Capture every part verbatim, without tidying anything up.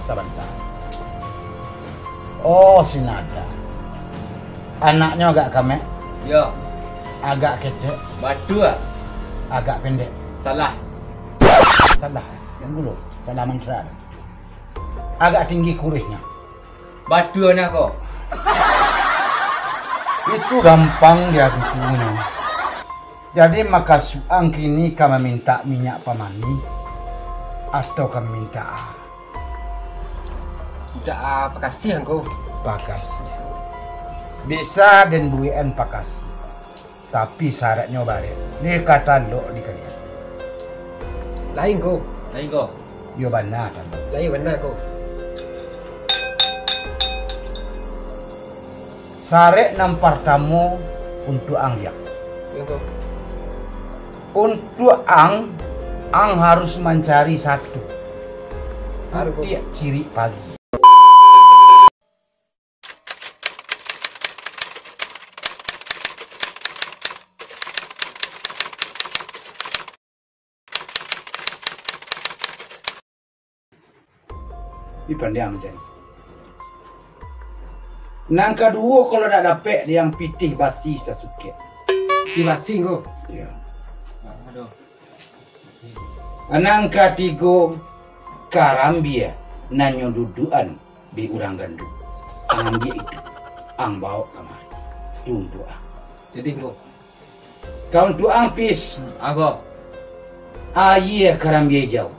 Sabanta. Oh, si Nada. Anaknyo agak kamek? Yo. Agak ketek? Batua. Agak pendek? Salah. Salah. Yang dulu. Salah mantra. Agak tinggi kuruihnyo? Batua nyo ko. Itu gampang diadukunyo. Jadi, makasuang kini ka mamintak minyak pamani, atau ka mamintak Mintak, ah, pakasih, Angku. Pakasih. Bisa den buekan pakasih. Tapi syaratnyo barek. Di katalok di kalian. Lain, Angku. Lain, Angku. Yo bana talok. Lain bana, Angku. Syarat nan partamo untuak ang, Liang. Yo, Angku. Untuak ang, ang harus mancari satu. Harus, Angku. Putiak cirik pagi. Ih, pandai mancari. Nan kaduo, kalau dak dapek, Liang, pitih basi sasukek. Pitih basi, Angku? Iyo. Aduh. Nan katigo, karambia nan nyo dudukan di urang ganduang. Ang ambiak itu, ang bawok kamari. Tu untuak ang. Jadi, Angku. Ka untuak ang, Pis. Hmm, Angku. Aia karambia ijau.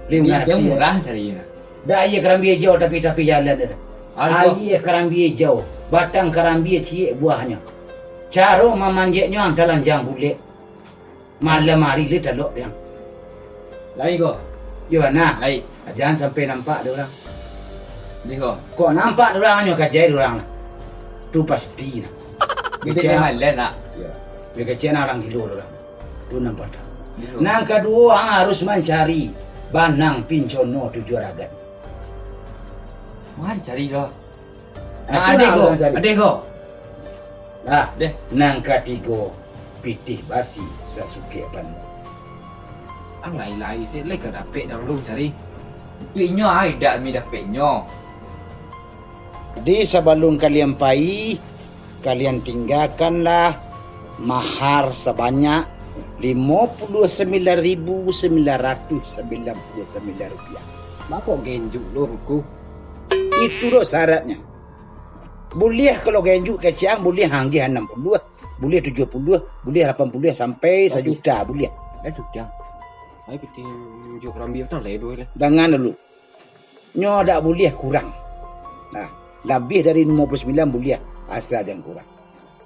Lih, ngarati, yo? Murah cari, yo. Dak aia karambia ijau tapi-tapi jalan tu. Angku. Aia karambia ijau, batang karambia ciek buahnyo. Caro mamanjeknyo ang talanjang bulek. Malam ari lai talok, Liang. Lai, Angku. Yo, nah. Lai. Jan sampai nampak dek urang. Lai, Angku. Kok nampak dek urang, nyo kajai dek urang lah. Tu pasti nah. Kecek malam nak. Yo. Kecek nah urang gilo dek urang. Tu nampak dah. Lai, Angku. Nan kaduo, ang harus mancari banang pincono tujuah ragan. Ma dicari ko? Ah, tu ado lah ko, urang cari. Ado ko. Lah, deh. Nan katigo, pitih basi sasukek pandai. Ang lai-lai se, lai ka dapek dang lu cari. Itu inyo ai dak mi dapeknyo. Jadi, sabalun kalian pai, kalian tinggakanlah mahar sabanyak limo puluah sambilan ribu sambilan ratuih sambilan puluah sambilan rupiah. Bako genjuk lu, Angku? Itu doh syaratnyo. Buliah kalau genjuk kecek ang, buliah ang agiah anam puluah, buliah tujuah puluah, buliah lapan puluah, sampai sajuta buliah. Eh, sudah. Ai, pitih nunjuk karambia tang lai duo lai. Dangan dulu. Nyo dak buliah kurang. Nah, labiah dari limo puluah sambilan buliah, asa jan kurang.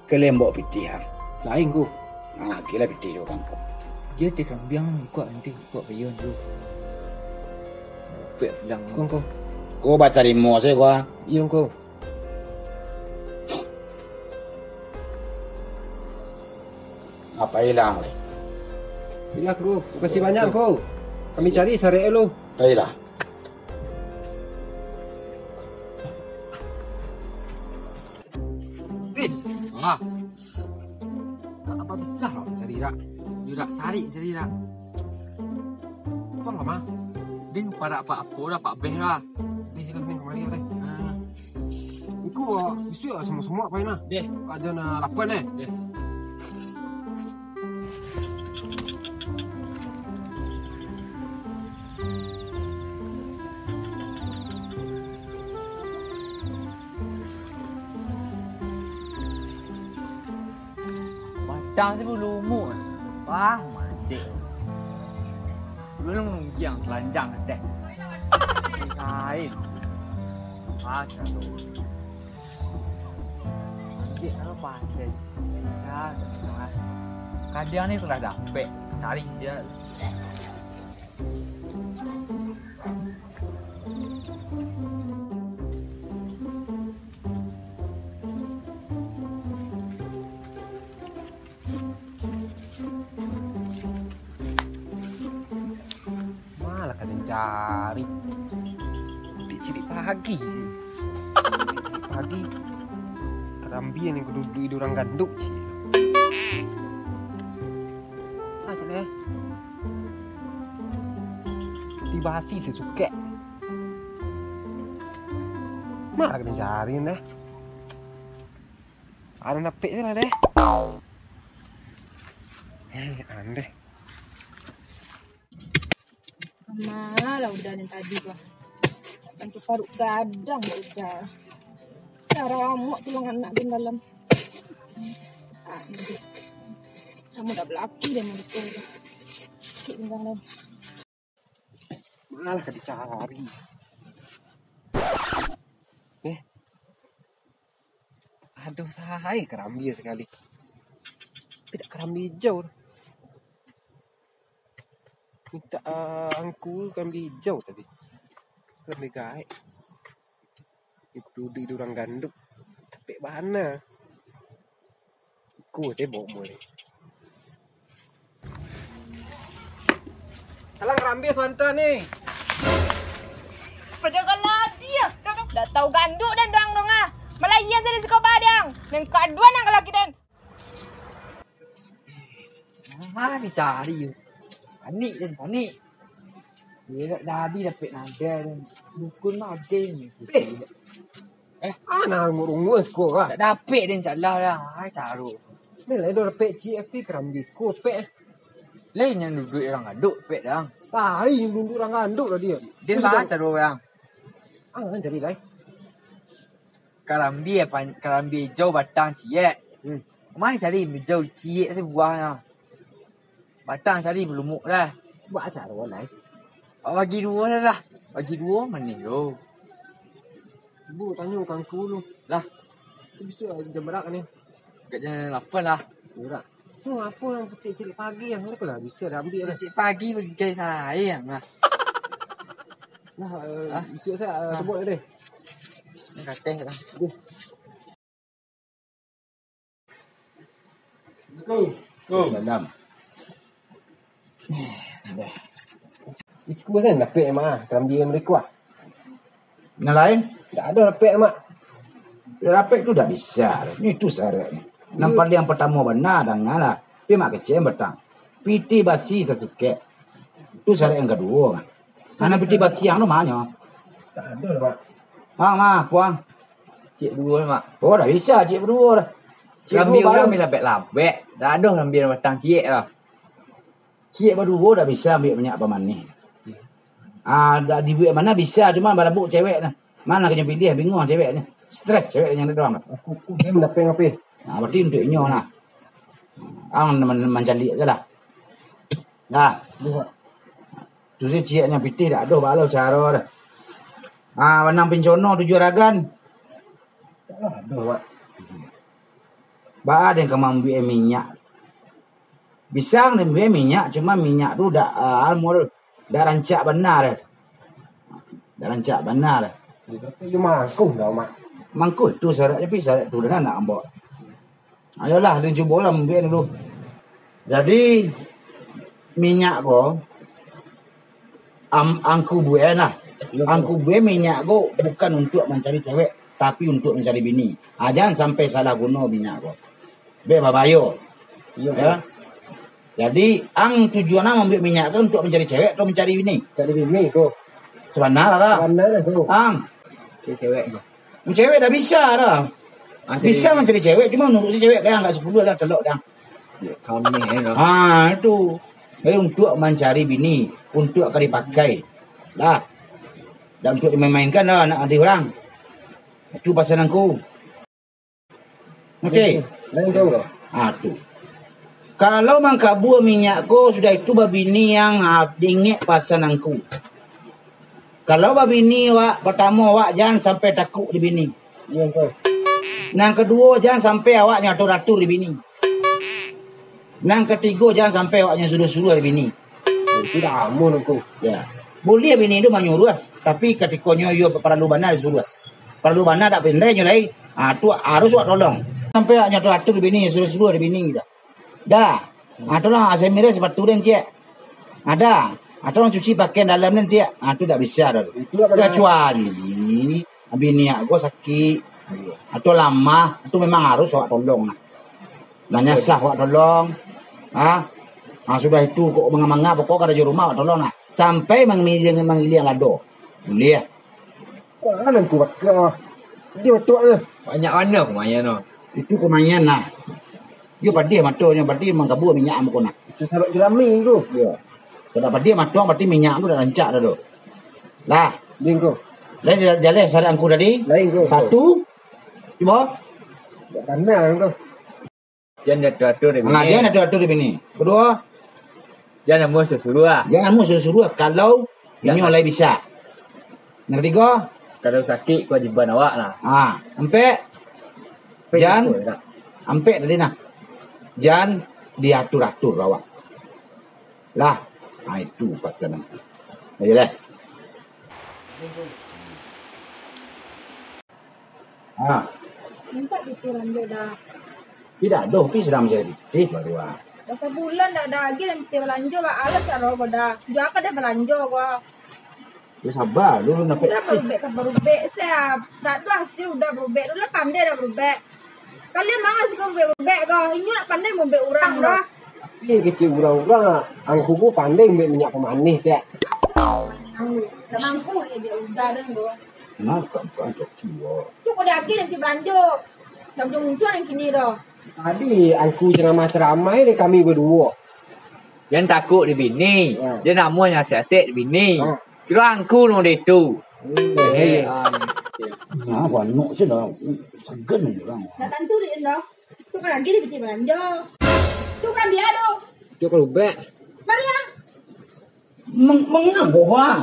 Kalembok pitih ang. Lain, Angku. Nah, kila pitih jo kangkong. Dia teh kambiang, kuat nanti, kuat payon tu. Pek bilang, Angku, Angku. Ko batarimo se ko. Iyo, Angku. Apa ilang, le? Ilang, Angku. Makasih banyak, Angku. Kami cari sarek lu. Pailah. Pis. Ah. Apa bisa lo cari rak? Yo dak sarik cari rak. Apa lama? Ding parak pak apo dah pak beh lah. Deh, deh, deh, kemari deh. Ah. Iku, ah, bisuak lah semua-semua apa ini? Deh. Aja na lapan, eh. Deh. Batang tu lumuk. Wah, mancik. Belum nunggiang telanjang teh. Kain. Ah, satu. Mancik kalau pakai. Ya, kadang ni telah dapek. Cari dia. Malah ka den cari. Tik cilik pagi. Cilik pagi. Karambia ni kudu duduak di urang ganduk, cik. Ah, cik, eh. Tiba asi sesukek. Alah, kena cari deh. Ada napik je lah deh. Eh, aneh. Malah udah yang tadi tu. Sampai paruik gadang udah. Cara amok tulang anak di dalam. Ah, ini dia. Sama dah belaki dia mulut tu. Kik pinggang lain. Malah ka dicari. Eh. Aduh, sahai karambia sakali. Tapi dak karambia ijau tu. Mintak, ah, angku karambia ijau tadi. Karambia gaek. Itu di urang ganduk. Capek bana. Iku saya bawa mulai. Salang karambia sabanta ni. Pajagolah dia. Dah tahu ganduk dan doang dong ah. Malayan saya di sikoba dang. Nang kadua nang laki den. Ah, dicari. Panik den, panik. Dia nak jadi dapik nada den. Dukun mah ada ni. Eh. Eh, ana rungu-rungu siko ka? Tak dapik den, insya Allah lah. Ai, caro. Ni lah dah dapik cik api karambia ko pek. Lai nyan duduak urang ganduk pek dang. Ai, nyan duduak urang ganduk lah dia. Den bah caro urang. Ah, jadi lai. Karambia pan-, karambia ijau batang ciek. Hmm. Mai cari ijau ciek sabuahnyo. Batang cari balumuk lah. Buat acara lai. Awak bagi duo lah lah. Bagi duo manih tu. Ibu tanyo ka angku lu. Lah. Tu bisa jam bara ni? Agak jam lapan lah. Yo dak. Tu apo nan putik cilik pagi yang tu lah bisa dah ambiak lah. Cilik pagi bagai sayang lah. Nah, eh, ah. Isuak saya, eh, ah. Sebut deh. Ni kateh lah. Assalamualaikum. Salam. Iku sen dapek mak ah, karambia mereka ah. Nan lain? Dak ado dapek mak. Dapek tu dak bisa. Ni tu syaratnyo. Nan paling partamo bana dangalah. Pi mak kecek batang. Pitih basi sasukek. Tu syarat yang kaduo kan. Sana pitih basi yang tu manyo? Dak ado mak. Mak, mak, puang. Ciek duo, Mak. Oh, dak bisa ciek baduo dah. Ciek duo baru. Lambi urang bi labek-labek. Dak ado lambi batang ciek lah. Ciek baduo dak bisa ambiak minyak pamanih. Ah, dak dibuek mano bisa, cuma barabuk cewek nah. Mano ka nyo piliah, bingung cewek ni. Stres cewek dengan dia doang. Aku, aku dia mendapek apo? Ah, berarti untuk inyo lah. Ang man-, mancaliak je lah. Nah. Tu se ciek nan pitih dak ado baa lo caro dah. Ah, banang pincono tujuah ragan. Dak ado, Mak. Baa den ka mambuek minyak. Bisa den mambuek minyak, cuma minyak tu dak, ah, anu, dak rancak bana. Dak rancak bana. Tapi mangkuh dah, Mak. Mangkuh tu syarat, tapi syarat tu dah nak ambok. Ayolah, den cubolah ambiak dulu. Jadi, minyak ko, am-, angku buek lah. Yo. Angku buek minyak ko bukan untuak mancari cewek, tapi untuak mancari bini. Ah, jan sampai salah guno minyak ko. Bek babayo. Yo. Ya. Jadi, ang tujuan ang mambuek minyak ko untuak mancari cewek atau mancari bini? Cari bini ko. Sabana lah, Kak. Sabana lah ko. Ang. Cari cewek ko. Cewek dah bisa dah. Ah, bisa mancari cewek, cuma menurut saya cewek kayak angka sapuluah lah telok dah. Ya, kami, eh, lah. Ah, itu. Jadi, untuk mancari bini, untuk ka dipakai. Lah. Dan untuk dimain-mainkan lah anak adik orang. Itu pasan angku. Okey. Lain tu. Ah, tu. Kalau mangkabua minyak ko, sudah itu babini yang, ah, dingek pasan angku. Kalau babini awak, partamo awak jan sampai takuk di bini. Iyo, angku. Nan kaduo, jan sampai awak nyo atur-atur di bini. Nan katigo, jan sampai awak nyo suruah-suruah di bini. Itu dah amun, angku. Ya. Boleh bini tu manyuruah, tapi katikonyo iyo paralu bana disuruah. Paralu bana dak pandai nyo lai. Ah, tu harus awak tolong. Sampai awak nyo atur-atur di bini, suruah-suruah di bini dah. Dah. Ah, tolong asai mirai sapatu den ciek. Ada. Ah, tolong cuci pakaian dalam den ciek. Ah, tu dak bisa dah. Itu dak pernah. Kecuali bini awak ko sakik atau lamah, tu memang harus awak tolong lah. Dah nyasah awak tolong. Ha? Ha, sudah itu kok manga-manga, pokok karajo rumah awak tolong lah. Sampai mangiliang, mangiliang lado. Buliah. Wah, nan ku baka. Dia betul tu. Banyak warna kumanya tu. Itu kumanya nah. Dia padih matonyo, berarti manggabua minyak amuko nah. Itu sabab jerami tu. Iya. Kalau padih matong, berarti minyak tu dah rancak dah tu. Lah. Lain ko. Lain ja-, jaleh sarat angku tadi. Lain ko. Satu. Cuba. Tak pandang ko. Jan diatur-atur dek bini. Ha, jan diatur-atur dek bini. Kedua. Jan amuah suruah-suruah. Jan amuah suruah-suruah kalau inyo lai bisa. Nan katigo. Kalau sakik, kewajiban awak lah. Ha, ampek. Ampek jan, ampek tadi nah. Jan diatur-atur awak. Lah, ha, itu pasal nanti. Ayolah. Ha. Mintak duit urang jo dah. Tidak doh, pi sudah mancari pitih baru ah. Dah sabulan dak ado agiah nan pitih balanjo, ba alas caro ko dah. Jua ka dah balanjo ko. Ya sabar dulu nak. Udah barubek ka barubek, sia. Dak ado hasil udah barubek, dulu pandai dah barubek. Kalian manga siko barubek-barubek ko, inyo nak pandai maubek urang doh. Tapi kecek urang-urang, angku ko pandai maubek minyak pamanih, tak? Dak mampu dia, dia udah dah doh. Nah, bukan, bukan kaki, yo. Tu kau dah agiah nanti balanjo. Dah ujung muncul nan kini doh. Tadi angku ceramah-ceramah ni kami baduo. Jan takuk dek bini. Ha. Jan amuah asek-asek dek bini. Ha. Kiro angku nan dek tu. Hmm. Eh, ah. Nah, banyak sih dah. Segan aja orang. Dah tantu dek doh. Tu kan lagi dek pitih balanjo. Tu kan dia doh. Tu kan ubek. Mari ah. Meng-, mengapa, Bang?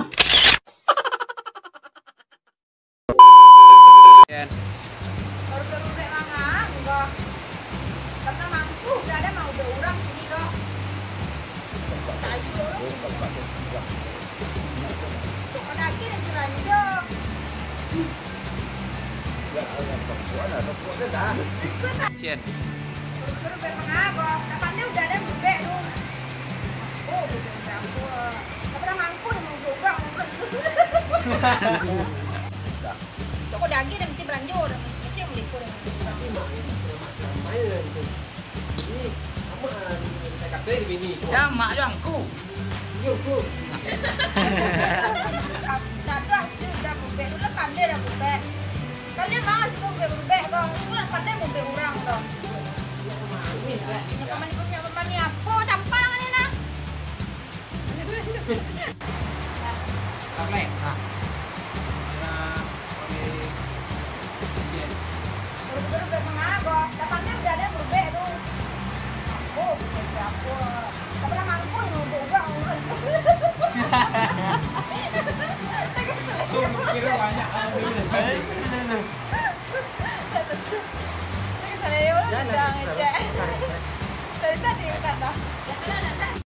Baru barubek manga, enggak. Karena mampu, udah ada mau udah urang sini doh. Kayu. Tok lagi dan keranjang. Cien. Suruh-suruh pai mangabo. Dah pandai udah ada bubek tu. Oh, bubek berapa? Dah pernah mangkuk, mau gobrak, mau gobrak. Toko daging dah mesti belanjo dah. Kecil beli pun. Tapi mak ni macam main lah gitu. Ini sama saya kata dia bini. Ya, mak jo angku. Iyo, tu. Satu hasil dah bubek. Dulu pandai dah bubek. Kan dia mah suka bubek-bubek, kau. Ini nak pandai bubek orang, kau. Minyak pamanih, minyak pamanih apa? Campur dengan ni, nah. Nah. Nah, oke. Oke. Berubek-ubek mangabo? Dah pandai udah ada berubek tu. Oh, bukan siapa. Tak pernah mampu yang berubah orang. Kira banyak orang dulu. Saya tak tahu. Saya tak tahu. Jangan. Saya tak tahu.